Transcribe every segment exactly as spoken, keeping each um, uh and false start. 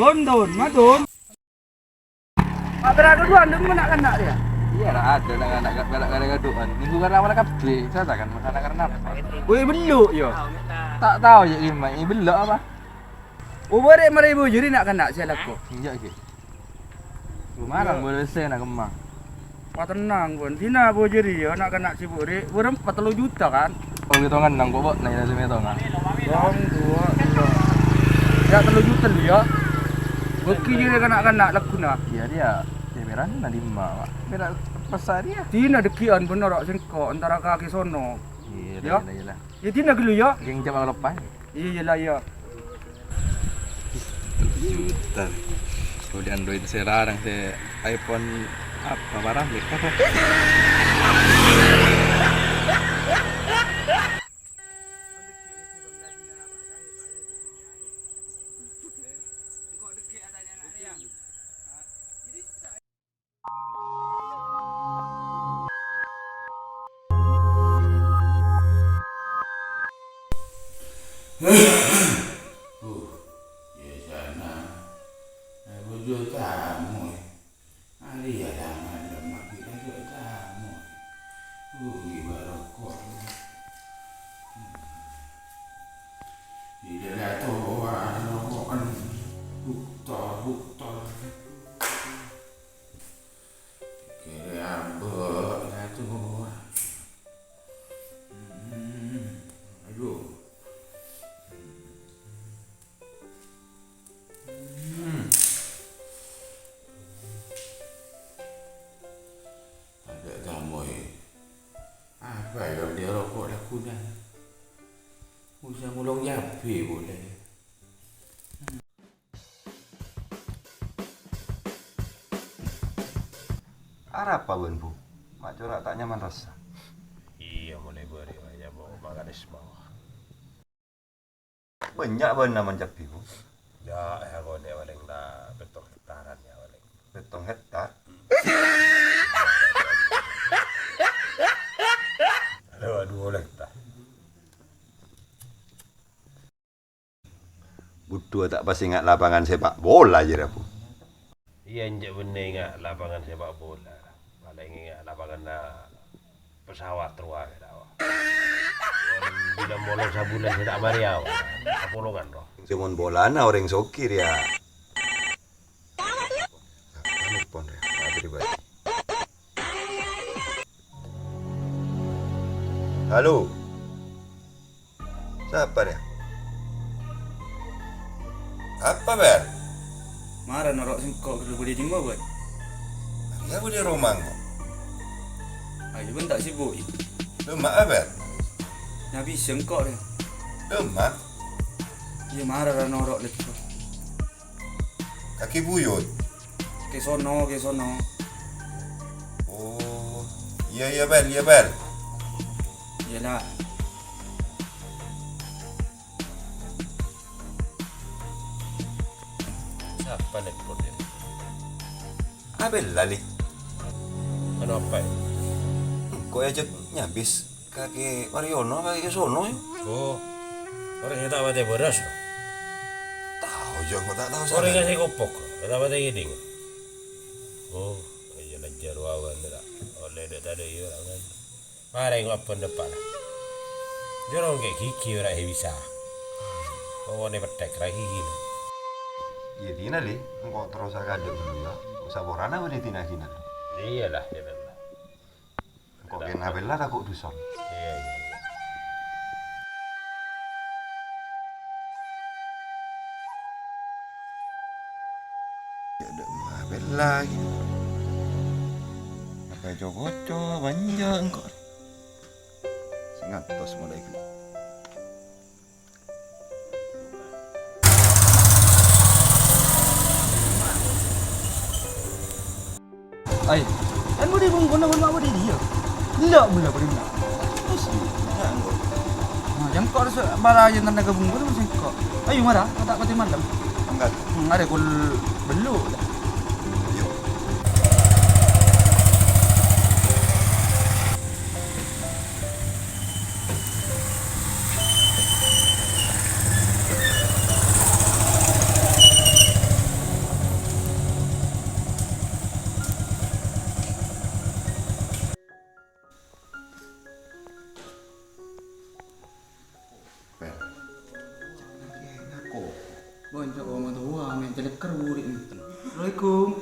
Don, don, ma, don. Mak, bârâ' duwân, dhem, na'-kana' rèya? Iyâ, ra, adâ na'-kana' ka-, bârâ' karè gadu'ân. Minggu karè awal kabbhi, sasa kan, masalah karena apa? Wè, bellu', yâ? Ta' tao, yâ, ghi, ma, è bellu' apa? Oh, bârâ' marè bujuri na'-kana' sè alako. Enjâ', ghi. Marah, boleh sè na' kemma. Wah, tenang, pon. Dina bujuri, yâ, na'-kana' sibuk, rè. Bârâmpa tello juta, kan? Oh, gitu kan, nang kok, Bok? Nah, ini sih, itu, kan? Dong, dua, tiga. Yâ, tello juta lu, yâ. Bâgi jârèya na'-kana' laguna. Iyâ, rèya. Yâ, bârâmpa na' dimma, Pak. Bârâmpa passa rèya. Dina dâggi'ân bhender, rok, sèngko', antara kakè sono. Iyâ, yâ. Iyâ, iyâ, iyâ. Yâ, dina ghâllu, yâ. Geng jam apa lupa? Iyâ, iyâ, la, iyâ. Juta. Kemudian duit sè larang, sè iPhone apa, barang, ya? Uh, biasana. Eh, bujur tamu, eh. Ari ya, jangan lemak kita juga tamu. Uh, ini barokok. Tidak ada tuh, ada rokokan. Buktor, buktor. Kere ambek satu. Hmm, aduh. Hmm. Ada tamu, eh. Apa ya dia rokok lakukan? Usah mulung nyabi boleh. Arapa bâ'na, Bu? Ma' cora' ta' nyaman rassa. Iyâ, molaè bâri' bânnya' mau makan es bawah. Bânnya' bâ'na mancabbi, Bu? Ya, ya, kone paling ta' pètto' hektaran ya, paling. Pètto' hektar? Aduh, aduh, oleh ta'. Budhu ta' pas enga' lapangan sepak bola jârèya, Bu. Iyâ, enjâ' bânnè enga' lapangan sepak bola. Palèng enga' lapanganna pesawat rowa kèra. Bilâ molong sabulân sè ta' marè awa. Kapolongan rowa. Sè mon bolana orèng soghi rèya. Nelpon rèya. Apa pribadi? Halo. Sapa rèya? Apa, Ber? Mara noro' sengko' ghâllu bâdâ è dimma, Bun? Arèya bâdâ è roma engko'. Ayo, Bun, ta' sibuk, i. Lemma, Ber? Nah, bisa engko' rèya. Lemma? Iyâ, mara ra noro' lèkko. Kakè buyut? Kè sono, kè sono. Oh, iyâ, iyâ, Bel, iyâ, Bel. Iyâ, la. Sapa nelpon, yâ? Abella, Li. Anu apa, yâ? Engko' ajhâk nyabis. Kakè Wariono apa kè sono, yâ? Oh, orèng sè ta' patè bârâs, no? Tao, jâ, engko' ta' tao. Orèng sè kopok, ta' patè ngèdhing. Oh, iyâ, lajjâr wawan, ta'. Ollè dâ' tadâ' iyâ, ra, kan. Marè engko' abân dâpa', la. Jorong kè gigi ora è bisa. Pokokna pètthèk ra gigina. Iyâ, dina, Li. Engko' terros akadhâ' ghâllu, yâ. Saporana bâdâ dina-dina. Iyâ, la, iyâ, la. Engko' kèng Abella tako' dhusa. Iyâ, iyâ, iyâ. Yâ, dâ' Abella, gitu. Apa co-koco, bânnya' engko'. Sè ngantos molaè ghâllu. Ay, kan budi bungkuna bun ma' budi dia. Endak bula budi endak. Terus, ya, enggak. Nah, yang kok harus balayan tenaga bungkuna mesti kok. Ayo, mara, tak pati malam. Enggak. Hmm, ada kul belu. Ayo. Kanca omatowa, men celekker buri' enten. Assalamualaikum.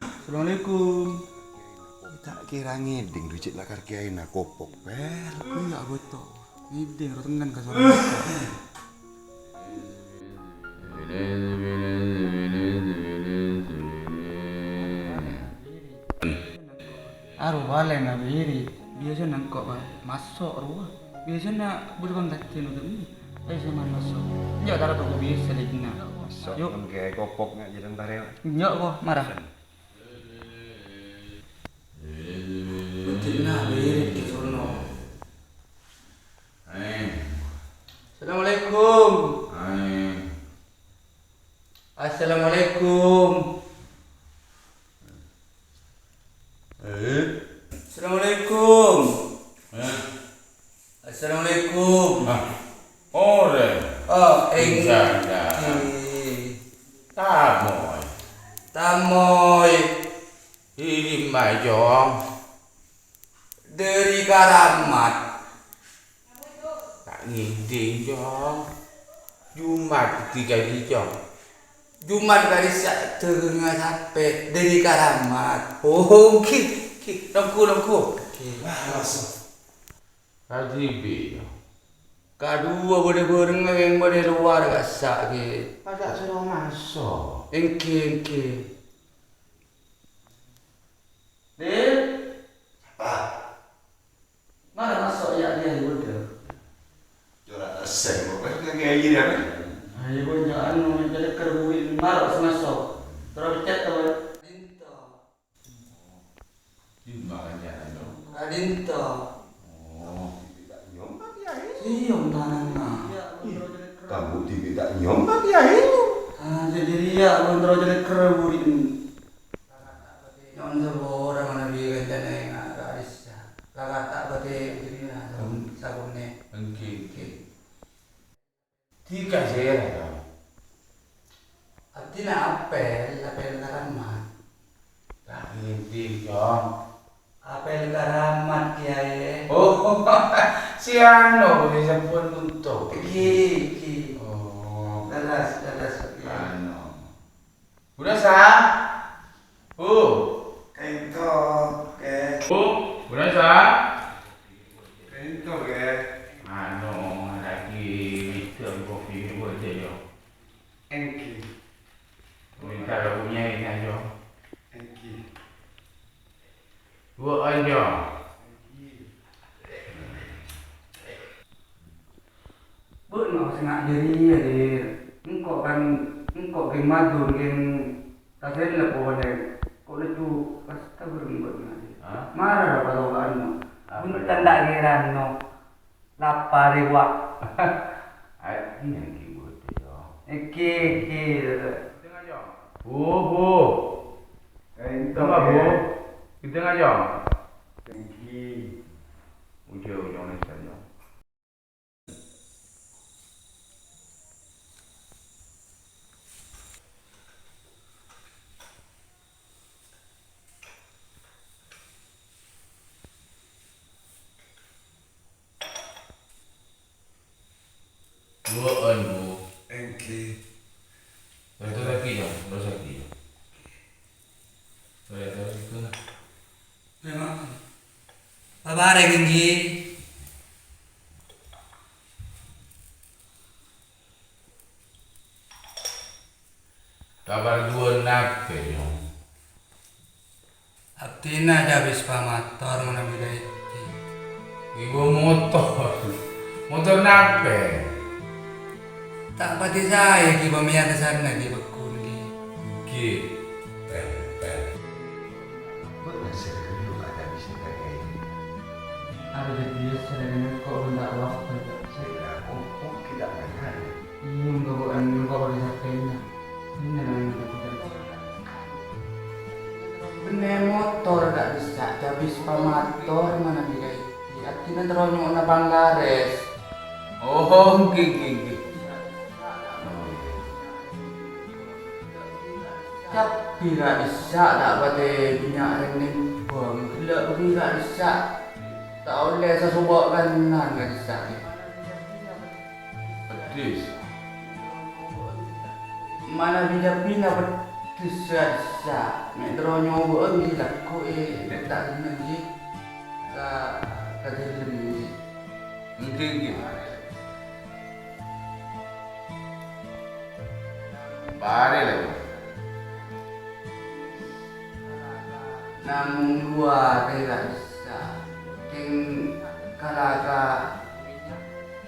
Assalamualaikum. Ta' kèra ngèdhing dhu cè' lakar kèyaèna kopok, Pel. Iyâ, beto. Ngèdhing ro tengngan ka soro. Aro palèng abiri, biyasana engko' maso' rowa. Biyasana buru pangkadhi nodem, eh, saman maso'. Enjâ' tara toko biyasa lèbina. Maso' Yuk. Engke kopok nga' jadang tarèna. Enjâ' ko, mara. Betina abiri ke sono. Assalamualaikum. Assalamualaikum. Eh? Assalamualaikum. Eh? Assalamualaikum. Ah, ore. Oh, enggak, enggak. Tamoy. Tamoy. Ini Majong. Dari Karamat. Ta' ngèdhing, Cong. Jumat dhika, Cong. Jumat ka'dissa' dâgângnga sapè dâri Karamat. Oh, ghi, ghi. Longghu, longghu. Ghi. Wah, langsung. Kadhibi', Cong. Kadhuwâ bâdâ bhârengnga, kèng bâdâ è lowar ka'issa', ghi. Padâ soro maso'. Èngghi, èngghi. Din? Sapa? Mara maso' yâ, yâ, yâ, bhender. Cora' tassèng, kok, kan, kan, kan, iya, kan? Ayo, bhender, anu, celekker buri', mara sè maso'. Terus pecat, apa? Dinto. Di mana, Nyai, no? Radinto. Oh, tidak nyomot, ya, ini. Iya, tananna. Ih, kamu tidak nyomot, ya, ini. Ah, jadi dia, bhender, celekker buri'. Nyo'on sapora manabi kancana enga' ka'dissa'. Kakata' bâdâ è dinna' sabun-, sabunna. Èngghi, èngghi. Dhika sèra, Cong? Abdhina apel, apel Karamat. La ngèdhing, Cong? Apel Karamat, Kèyaè. Oh, si anu, sè sampon bunto. Èngghi, èngghi. Oh. Leres, leres, Kèyaè. Anu. Bu Rosa? Bu? Kento, Kè. Bu? Bu Rosa? Kento, Kè. Anu, lagi minum kopi dulu aja, yo. Èngghi. Minta lagunya ini aja. Èngghi. Dua aja. Bâ'na sè nga' jârèya, Dir. Engko' kan, engko' kèng madun, kèng tasellep polè. Ko' laju, astagfirullah, bâ'na, Dir. Hah? Mara la palokaan, no. Apa, Bhunten, Dir? Ta' kèra, no. Lapar, wa'. Ayo, ini yang keyboard, yo. Èngghi, èngghi, Dir. Bu, Bu. Kento, Tengah, Bu. Kè. Kita ngajong. Èngghi. Ujung, ujung, ujung. Duwâ'ân, Bu. Èngghi. Terus lagi, ya, terus lagi, ya. Terus lagi, ya. Memang. Babareng, èngghi. Kabar duwâ'ân napè, Nyong? Abdhina cabis pamator manabi ka èdhi. Ngèbâ motor. Motor napè? Ta' patè saè, ghi, pamèyarsanna, ghi, pagghun, ghi. Ghi. Pel, pel. Bâ'na sè ghâllu ada bisa jagain. Arè jâdiyâ sè rèng engko' bân ta' wasta, Cak. Sè rèng engko' kita jagain. Iyâ, engko' bân engko' bân sartèna. Bânnè motor ka'dissa', cabis pamator manabi ka èdhi. Abdhina terro nyo'ona panglarès. Oh, èngghi, èngghi, èngghi. Cabbi ka'dissa' ta' patè bânnya' rèng nèmbhâng, ghellâ' bâgi ka'dissa'. Ta' ollè sasobo' kannan ka'dissa'. Peddhis. Manabi cabbhina peddhessa, dessa, me' terro nyoba ngghi lagghu' e, ta' kennengnga ngghi ka, ka dâlem ngghi. Ngghi, ngghi. Pare lagi. Namong luwâ' kèra dessa, kèng kala ka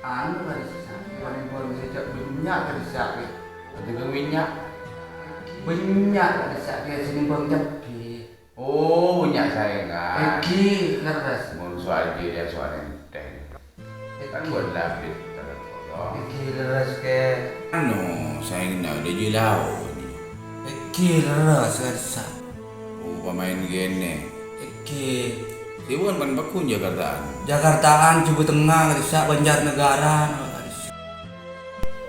anu ka dessa, kèng pon sè jhâ' bânnya' ka dessa kèya. Bânnya'. Bânnya' ka dessa kèya sè nèmbhâng cabbhi. Oh, bânnya' saèngan. Èngghi, lerres. Mon soal jârèya soal ènthèng. Kan buat lapis, kalau kodong. Èngghi, lerres, Kè. Anu, saènganna dâjâ lao, nè. Èngghi, lerres, lerres. Oh, pamaèn kènè. Èngghi. Sè bukan pan pagghun Jakartaan. Jakartaan, Jhubâ Tengnga, ka'dissa', Banjarnegara, ka'dissa'.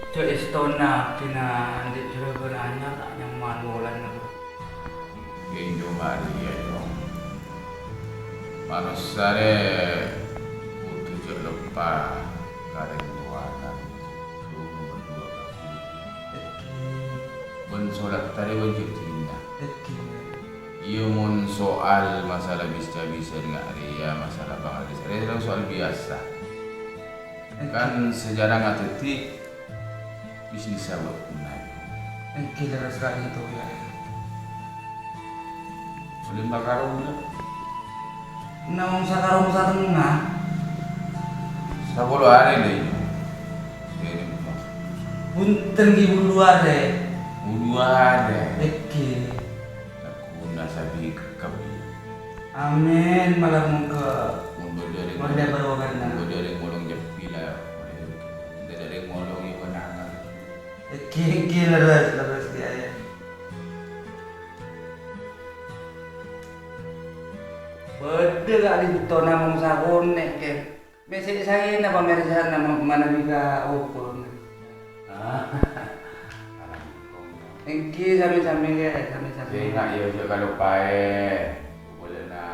Jhâ' èstona abdhina andi' jhurâghân anyar ta' nyamana bulân, Bro. Ghi' coma rèya, Cong. Manossa rè kodhu jhâ' loppa ka rèng towana, Cong, nomer duwâ' ka guru. Èngghi. Bân solatta rè bân jhâ' dinah. Èngghi. Iyâ, mon soal masalah bis-cabisan nga' rèya, masalah pangalisar rèya, soal biyasa. Èngghi. Kan sajarah ngadhâddhi bisnis sawâ' bhunten. Èngghi lerres ka'dinto, yâ. Ulun sakarung, Bro. Namong sakarung satengnga. Sapolo arè, Lè. Bhunten, ghi, bulu arè. Bulu arè. Èngghi. Aku nasabi kekep. Amin, malar mongghâ. Mon bâdâ rèng, mon bâdâ rèng molong jhâ' bilâ, mon bâdâ rèng molong yâ konangan. Èngghi, èngghi, lerres, lerres, yâ, yâ. Bâdâ ka'dinto namong sakonè', Kè. Mè' sè saèna pamèrsana ma-, manabi ka obâ. Ah. Èngghi, sami-sami, Kè, sami-sami. Sènga' yâ, jhâ' kaloppaè. Bulâna.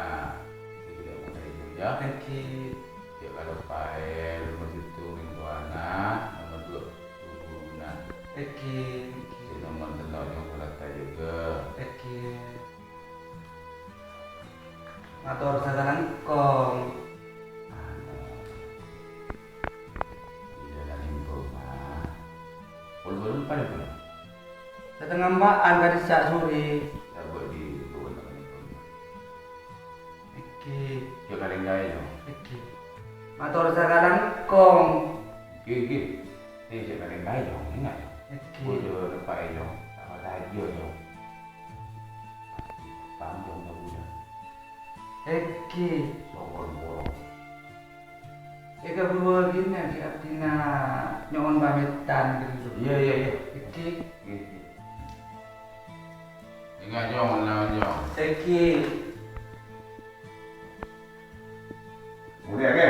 Sè tidak mulai, yâ. Èngghi. Jhâ' kaloppaè, nomer sèttong rèng towana, nomer duwâ' guruna. Èngghi, èngghi. Sè nomer tello' nyong solatta jâgâ. Èngghi. Mator sakalangkong. Anu. Iyâ, la nèmbhâng, Ma. Pol-polon pada, Bro. Satengnga empa'an ka'dissa' sorè. Sabâ' di bawah nama nèmbhâng. Èngghi. Jhâ' kalèngghâ, yâ. Èngghi. Mator sakalangkong. Èngghi, èngghi. Eh, jhâ' kalèngghâ, yâ. Èngghi. Kodhu neppa'è, yâ. Ta' patahajjhâ, yâ. Panjhâng kabulâ. Èngghi. Sokol borok. È, kabulâ ghi' nèka abdhina nyo'on pamètan ghâllu. Iyâ, iyâ, iyâ. Èngghi. Èngghi, èngghi. Èngghi, Cong, èngghi, Cong. Èngghi. Mulai, oke?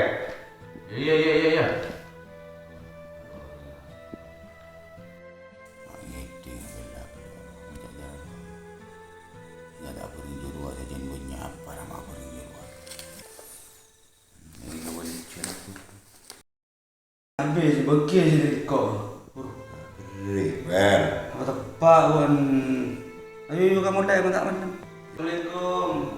Iyâ, iyâ, iyâ, iyâ. Ngèdhing bella belum. Enggak ada. Enggak ada apa ning jero, sajan gue nyapa rama apa ning jero. Ini kawan cerita. Habis, bagi aja dari kau. Ribet. Apa tepak, wan? Ayo, yuk, kamu deh, mata mana? Assalamualaikum.